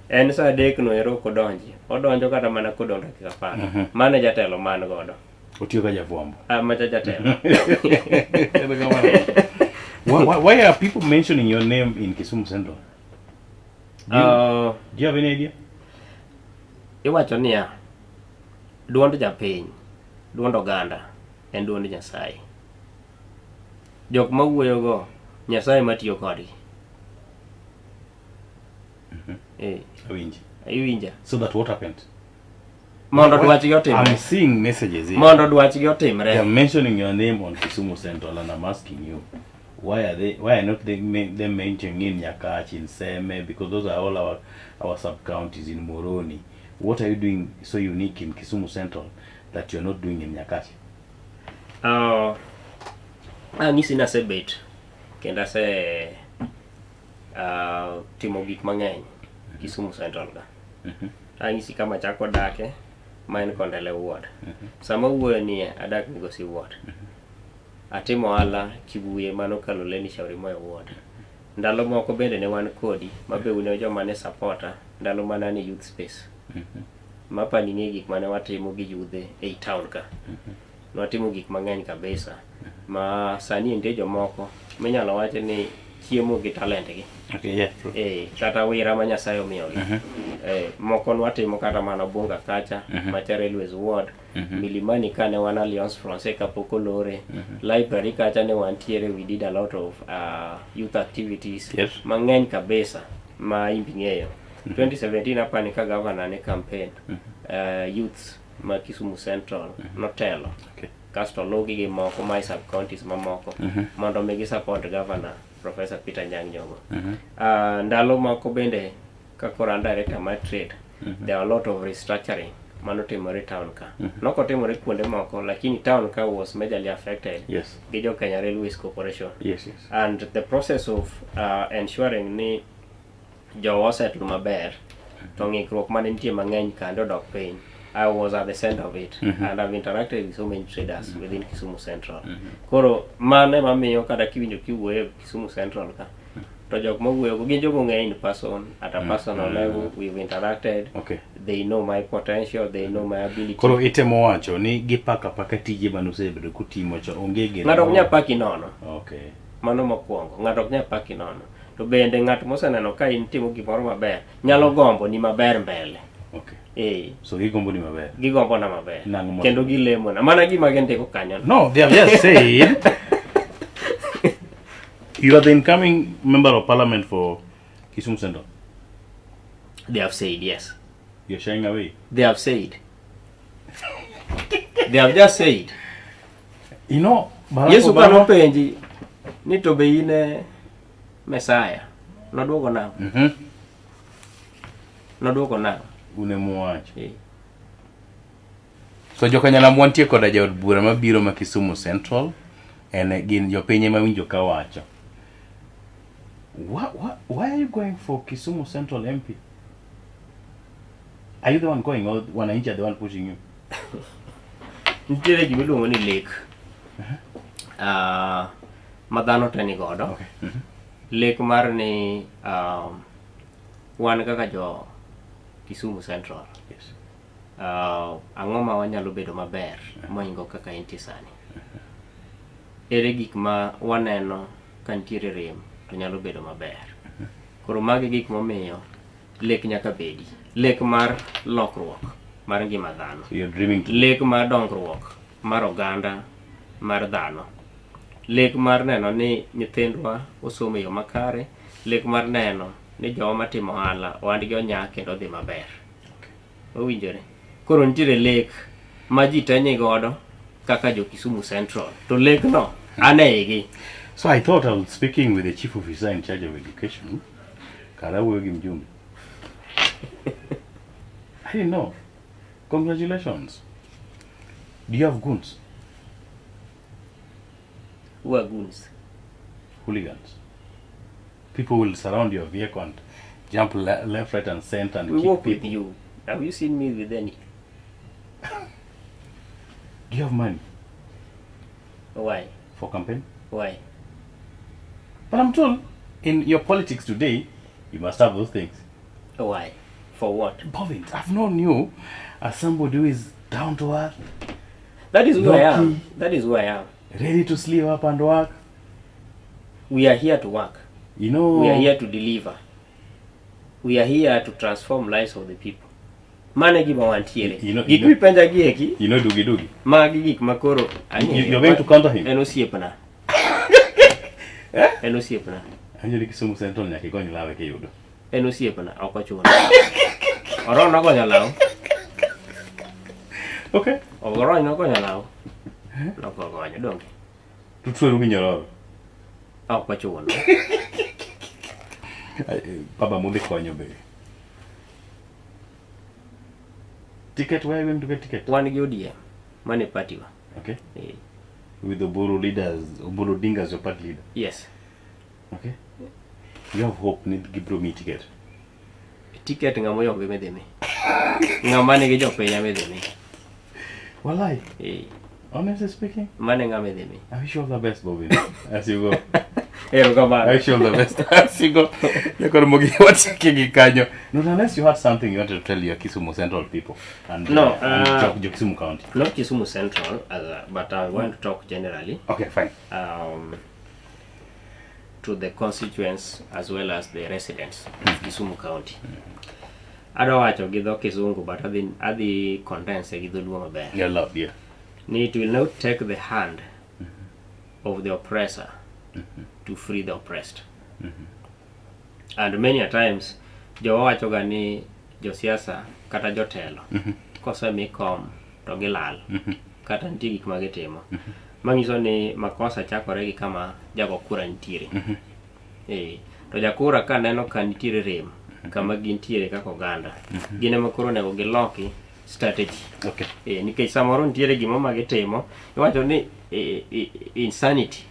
en saa adek no ero ok odonji odonjo kata mana kodong' dakika apar mano e jatelo man godo Otiyo ka jafwambo. ah, macha jatelo Why are people mentioning your name in Kisumu Central? Do you have any idea? Iwacho niya, duond japiny, duond oganda en duond Nyasaye. Jok mawuoyogo, Nyasaye matiyo kodgi. Eh, Awinji. iwinja? So that what happened? Mondo dwachgi otimre. I'm seeing messages here. Mondo dwachgi otimre. They are mentioning your name on Kisumu Central, and I'm asking you, why are they? Why are not they, them mentioning in Nyakach, in Seme? Because those are all our sub counties in Moroni. What are you doing so unique in Kisumu Central that you're not doing in Nyakach? Anyisi ni asebet kendo ase timo gik mang'eny Kisumu Central ka. Anyisi kama achako dake ma en Kondele Ward. Sama awuoyo nie adak Migosi Ward. Atimo ohala Kibuye mano Kaloleni Shauri Moyo Ward. Ndalo moko bende ne wan kodi ma be un e joma ne supporta ndalo mane an e youth space. Mapani ing'e gik mane watimo gi yudhe ei town ka. Nwatimo gik mang'eny kabisa ma sani nitie jomoko minyalo wach ni chiemo gi talent gi. Okay, yeah, true. Kata wira ma Nyasaye omiyogi. Moko nwatimo kata mana Bunga kacha, macha Railways Ward, Milimani ka ne wan Alliance Francaise kapok olore, library kacha ne wantiere, we did a lot of youth activities mang'eny kabisa ma imbi ng'eyo. 2017 apani ka governor ne campaign, youths ma Kisumu Central notelo. Kasto oluwgi gi moko ma e sub counties mamoko mondo mi gi support governor Professor Peter Anyang' Nyong'o. Ndalo moko bende ka koro an director mar trade, there are a lot of restructuring manotimore town ka. Nokotimore kuonde moko, lakini town ka was majorly affected gi jo Kenya Railways Corporation. And the process of ensuring ni jowa osettle maber to ng'ikruok mane nitie mang'eny kando odok piny. I was at the center of it and I've interacted with so many traders within Kisumu Central. Koro mano ema miyo kata kiwinjo kiwuoyo e Kisumu Central ka to jok mawuoyo gin joma ong'eya in person at a personal level we've interacted. They know my potential, they know my ability. Koro itemo wacho ni gipako apaka tije mane osebedo kutimo cho onge geno. Ng'ato ok nyal paki nono. Mano mokwongo, ng'ato ok nyal paki nono. To bende ng'at moseneno ka in timo gimoro maber nyalo gombo ni maber mbele. So gigombo ni maber. Gigombo na maber. Nang'o mo- Kendo gilemo na. Mana gima gindiko kanyo. No, they have just said you are the incoming member of parliament for Kisumu Central. They have said yes. You're shying away. They have said. They have just said. You know, Barack Yesu Obama ka nopenji ni to be in e Messiah, noduoko nang'o? Noduoko nang'o? Une muwacho. So jokanyanam wantie koda jaod bura mabiro ma Kisumu Central, en gin jopiny ema winjo ka wacho. Why are you going for Kisumu Central MP? Are you the one going or wananchi are the one pushing you? Nitiere gima iluongo ni lek. Ma dhano te ni godo. Lek mar ni wan kaka jo Kisumu Central. Ang'o ma wanyalo bedo maber mohingo kaka entie sani? Ere gik ma waneno ka nitiere rem to nyalo bedo maber? Koro magi gik momiyo lek nyaka bedi. Lek mar lokruok mar ngima dhano. So you're dreaming to Lek mar dongruok mar oganda mar dhano. Lek mar neno ni nyithindwa osomo e yo makare. Lek mar neno ni jowa matimo ohala ohandgi onya kendo dhi maber. Owinjore. Koro nitiere lek ma ji te ni godo kaka jo Kisumu Central. To lek no an e igi. So I thought I was speaking with the chief officer in charge of education. Kara wuoyo gi mjumbe. I didn't know. Congratulations. Do you have goons? Who are goons? Hooligans. People will surround your vehicle and jump left, right, and center and We kick work with people. you. Have you seen me with any? Do you have money? Why? For campaign? Why? But I'm told in your politics today, you must have those things. Why? For what? Bovin, I've known you as somebody who is down to earth. That is who I am. Low-key. That is who I am. Ready to sleep up and work. We are here to work. You know, We are here to deliver. We are here to transform lives of the people. Mano e gima wantiere. You Gik know- mipenja gi eki, You know Dugi Dugi. magi gik ma koro ang'eyo. You're going to counter him? En osiepna. En osiepna. Anjo ni Kisumu Central nyaka igony lawe kiyudo. En osiepna, ok ochuno. Orony nogonyo law. Okay. Orony nogonyo law. Nokogonyo, donge. Tutweru gi nyororo. Ok ochuno. Baba mudhi konyo be. Ticket, where are you going to get ticket? Wan gi ODM, mane party wa. Okay. Eh, With Oburu leaders, Oburu Odinga as your party leader. Yes. Okay. You have hope ni gibro mi ticket. Ticket ng'ama oyombe midhi mi. Ng'ama nigi jopiny ema idhi mi. Walai. Eh, Honestly speaking, mane ng'ama idhi mi. I wish you all the best, Bobby. As you go. Erokamano. I wish you all the best. As you go. Nyakoro mogi watieke gi kanyo. Not unless you had something you wanted to tell your Kisumu Central people and No, and jo Kisumu County. Not Kisumu Central, but I want to talk generally. Okay, fine. To the constituents as well as the residents of Kisumu County. Adwa wacho gi dho Kizungu but adhi condense gi dholuo maber. Yeah, love, yeah. Ni it will not take the hand of the oppressor to free the oppressed. And many a times jowa wachoga ni josiasa kata jotelo kosemi kom to gilal kata nitie gik ma gitimo manyiso ni makosa chakore gi kama jago kura nitiere. To jakura ka neno ka nitiere rem kama gintiere kaka oganda, gin ema koro onego giloki strategy. Okay. Nikech samoro nitiere gima ma gitimo iwacho ni insanity.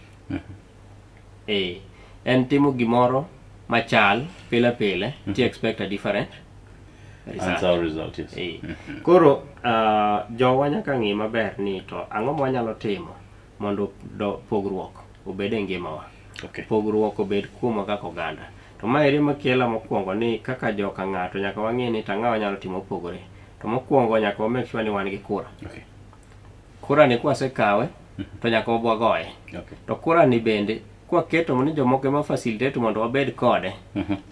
En timo gimoro machal pile pile ti expect a different result. Answer result, yes. Koro jowa nyaka ng'i maber ni to ang'o ma wanyalo timo mondo pogruok obed e ngimawa. Okay. Pogruok obed kuomwa kaka oganda. To ma eri makela mokwongo ni kaka joka ng'ato nyaka wang'e ni to ang'o wanyalo timo mopogore. To mokwongo nyaka wa make sure ni wan gi kura. Okay. Kura ni kwasekawe to nyaka wabwagoye. Okay. To kura ni bende kwaketo ni jomoko ema facilitate mondo wabed kode,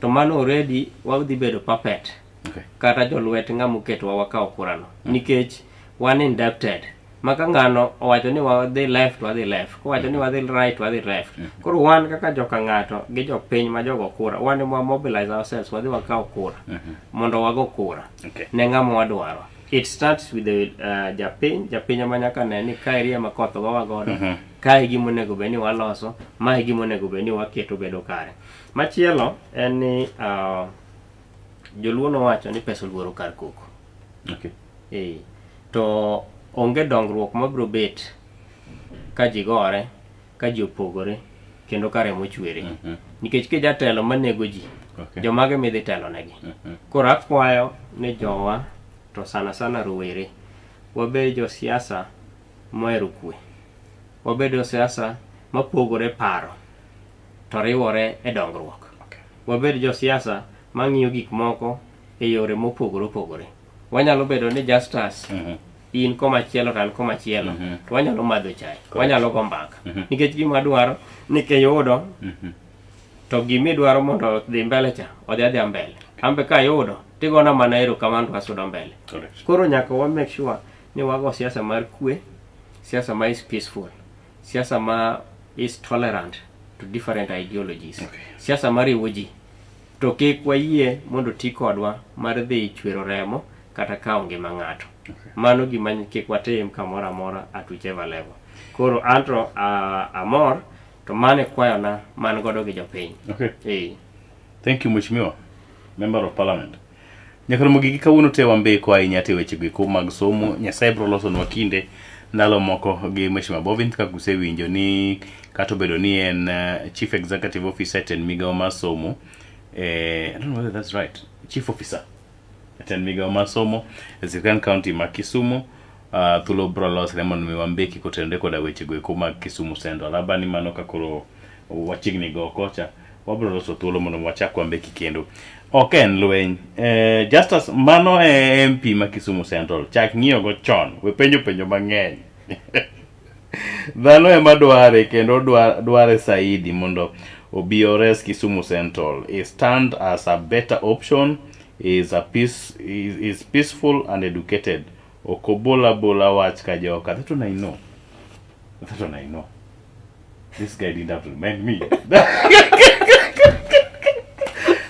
to mano already wadhi bedo puppet. Okay. Kata jolwet ng'ama oketowa wakaw kurano. Nikech wan indebted. Ma ka ng'ano owacho ni wadhi left, wadhi left. Kowacho ni wadhi right, wadhi left. Koro wan kaka joka ng'ato gi jopiny ma jogo kura, wan ema mobilize ourselves, wadhi wakaw kura. Mondo wago kura. Okay. Ne ng'ama wadwaro. It starts with the japiny, japiny ema nyaka ne ni kae eri ema koth gowa godo. Kae gima onego bed ni waloso, mae gima onego bed ni waketo bedo kare. Machielo en ni joluo nowacho ni pesa oluoro kar koko. Okay. To onge dongruok mabiro bet ka ji gore, ka ji opogore, kendo ka remo chwere. Nikech kijatelo manego ji, Okay. jomage midhi telo negi. Koro akwayo ni jowa, to sana sana rowere, wabed josiasa mohero kwe. Wabed josiasa mapogore paro, to riwore e dongruok. Okay. Wabed josiasa mang'iyo gik moko e yore mopogore opogore. Wanyalo bedo ni Justus, in komachielo to an komachielo, to wanyalo madho chai, wanyalo go mbaka. Nikech gima dwaro ni kiyudo, to gimidwaro mondo odhi mbele cha, odhi adhiya mbele. Ambe kayudo, tigona mana erokamano to asudo mbele. Correct. Koro nyaka wa make sure ni wago siasa mar kwe, siasa ma is peaceful, siasa ma is tolerant to different ideologies. Okay. Siasa mariwo ji. To kik wayie mondo ti kodwa mar dhi chwero remo kata kawo ngima ng'ato. Okay. Mano gima kik watim kamoro amora at whichever level. Koro anto amor to mano e kwayona man godo gi jopiny. Okay. Thank you, Mheshimiwa Member of Parliament. Nyakoro mogik kawuono te wambeko ahinya te weche go mag somo. Nyasaye biro losonwa kinde ndalo moko gi Mheshimiwa Bovin kaka usewinjo ni kata obedo ni en Chief Executive Officer e migawo mar somo. I don't know whether that's right. Chief Officer e migawo mar somo e sirkand county ma Kisumu. Thuolo bro losre mondo mi wambeki kotenore koda weche go eko mag Kisumu Central. Aba ni mano ka koro wachiegni go kocha, wabro loso thuolo mondo wachak wambeki kendo. Ok en lweny. Justus, mano e MP ma Kisumu Central. Chak ng'iyo go chon. We penjo penjo mang'eny. Dhano ema dware kendo dware saidi mondo obi ores Kisumu Central. He stand as a better option, is peaceful and educated. Ok obola bola wach ka joka. That one I know. That one I know. This guy didn't have to remind me.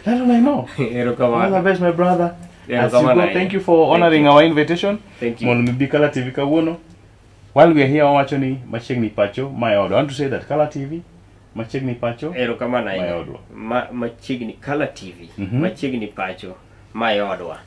That one I know. Erokamano. All the best, my brother. As you Erokamano go, ahinya. thank you for Thank honoring you. our invitation. Thank you. Mondo mi bi Kala TV kawuono. While we are here, wawacho ni machiegni pacho, my order. I want to say that Kala TV, machiegni pacho, Erokamano my ahinya. odwa. Machiegni Kala TV, machiegni pacho, ma e odwa.